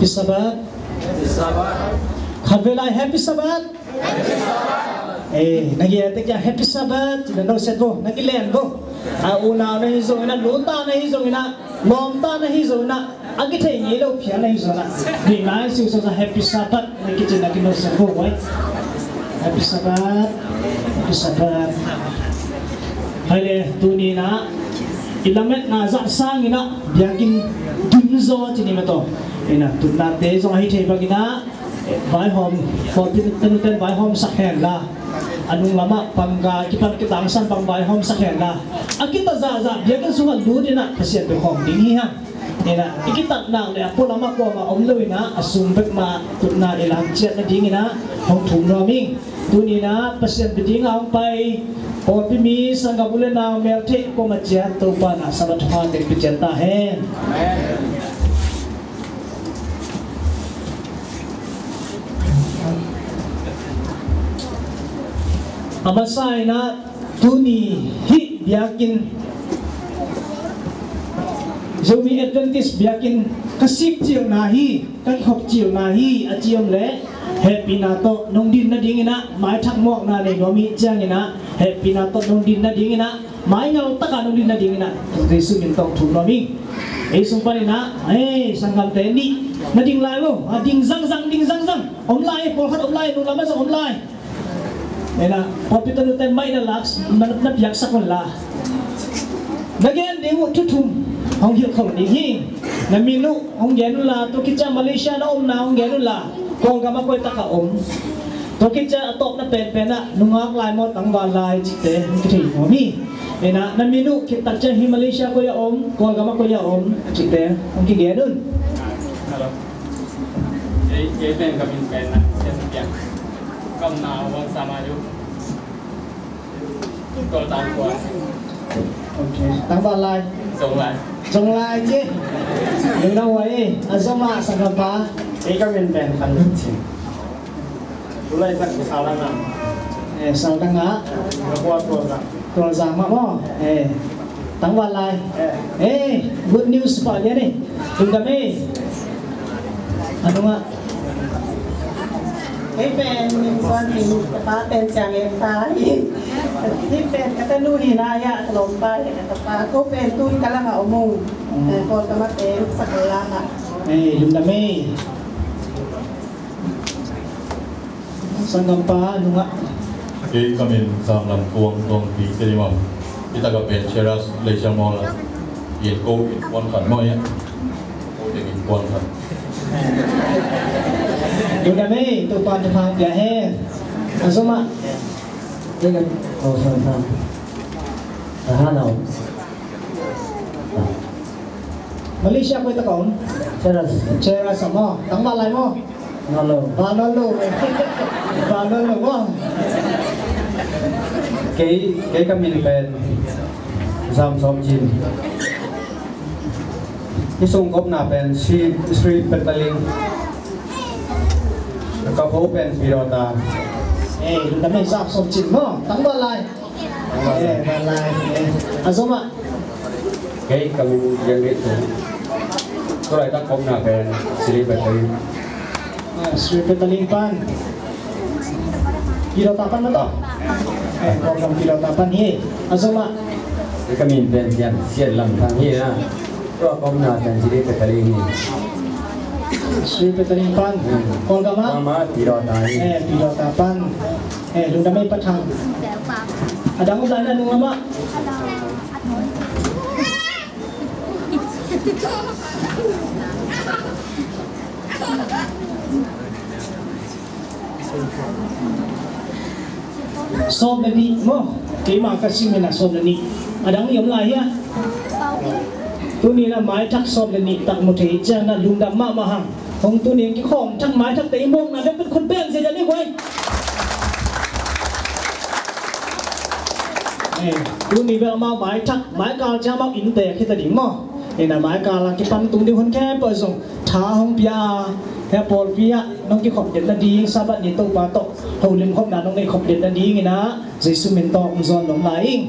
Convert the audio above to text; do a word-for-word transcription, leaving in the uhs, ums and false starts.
Sabbath. Khatvei lai Happy Sabbath. Eh, na kiat teh kia Happy Sabbath ci-in na nusia vo, na kilen vo. A unau na hi zongin ah, lungtang na hi zongin ah, lawmta na hi zongin ah, a kithei ngei lo phial na hi zongin ah, ni mai siu sa Happy Sabbath na kici na kinusia vo vai. Happy Sabbath. Happy Sabbath. Hai le, tuni-in ah i lametna zah sangin ah biakinn dim zaw ci ni maw taw. Ina tutnate zong ahi thei bangin ah, eh, vaihawm, pawlpi tanu ten vaihawm sak hen la, a nung lamah pangga kipan kitangsan bang vaihawm sak hen la, a kita zahzah biakinn sungah lut in ah Pasian bia khawm ding hi hang. Ina, i kitatna le a pualam a kuamah om lo ina, a sung bek mah tutna i lam ciat nadingin ah hong thum nuam ing. Tuni-in ah Pasian bia dingin ah hong pai pawlpi mi, sanggam u le nau, mel theih kuamah ciat Topa in ah Sabbath thupha teng pia ciat ta hen. A masa in ah tuni hih biakinn, Zomi Adventist biakinn ka sik cilna hi, ka kikhop cilna hi a ci om leh, hehpihna tawh nong din nadingin ah, maithak muakna nei nuam hi ciangin ah, hehpihna tawh nong din nadingin ah, maingal takin nong din nadingin ah, Jesu min tawh thum nuam ing. Ei sung panin ah, ei, sanggamte nih na ding lai lo, a ding zangzang, ding zangzang. Om lai, pawlkhat om lai, nung lamah zong om lai. Ina, pawlpi tanu ten mai na lak, na, na piaksak un la. Na gen ding uh thu thum hong hilh khol ding hi. Na min uh hong gen un la, tua khit ciang Malaysia na omna hong gen un la. Kawlgam ah koi tak a om. Tua khit ciang a tawpna penpen ah nungak lai maw, tangval lai cihte hong kithei nuam hi. Ina, na min uh khit tak ciang hih Malaysia koi a om, Kawlgam ah koi a om cihte hong kigen un. Kei, kei pen ka min pen na, Sian Piang. Ka omna Wang Sama Yu. Tual Tangkuan. Ok. Tangval lai. Zong lai. Zong lai ci. Lungdam huai. A zom ah, sanggampa. Kei ka min pen Khan Lun Cin. Tulai tak Salang ah. Eh, Salang ah. Ka khua Tualzang. Tualzang mah maw. Eh. Tangval lai. Eh. Eh, good news pah lian eh. Lungdam eh. A nung ah. Kei pen Min Suan Min, ka pa pen Siang Eng Pa hi. Hih pen ka tanu hi na, a lawmpa hi, ka pa. Ko pen tun ka lang a om ung. Mm. Eh, Kawlgam ah te, Ruksak Lam ah. Eh, lungdam eh. Sanggampa nungah. Kei ka min Zam Lam Kuang, Tuang Pi Telimam. Hih tak a pen Cheras Leisure Mall ah. Inn ko, innkuan khat maw hiah. Ko ding innkuan khat. Lungdam ei, Topa'n thupha pia hen. A zom ah. Kei ka min, oh, sorry, sorry. Aha, no. Malaysia koi tak a om? Cheras. Cheras ah maw. Tangval lai maw? Nawn lo. Val nawn lo. Val nawn lo maw. Kei, kei ka min pen Zam Sawm Cin. Hih sung ka omna pen Sri, Sri Petaling. Ka kho pen Pidawta. Eh, lungdam ei, Zam Sawm Cin maw. Tangval lai. Eh, val lai. Eh, a zom ah. Kei ka min Lian Viet Thum. Tulaitak ka omna pen Sri Petaling. Ah, Sri Petaling pan. Pidawta pan maw taw. Eh, Kawlgam Pidawta pan hi. A zom ah. Kei ka min pen Sian, Sian Lam Thang hi na. Tua ka omna pen Sri Petaling hi. Sri Petaling pan. Hmm. Kawlgam ah. Kawlgam ah Pidawta hi. Eh, Pidawta pan. Eh, lungdam ei Pa Thang. A dang om lai na nung lam ah. Sawm le nih maw? Keima ka sim in ah sawm le nih. A dang i om lai hia? Tuni in ah maithak sawm le nih tak mu thei ciang ah lungdam mahmah hang. Hong tuni in kikhawm thak maithakte i mawkna bek pen khut beng zia zia ni guai. Eh, tuni bel amau maithak, maikal ciang amau innte khita ding maw? Ina maikal a kipan tung ding hun khempeuh zong tha hong pia a, hia pawlpi ah nong kikhop den nading, Sabbath ni Topa tawh holim khopna nong nei khop den nading ina Jesu min tawh hong zawn nuam lai ing.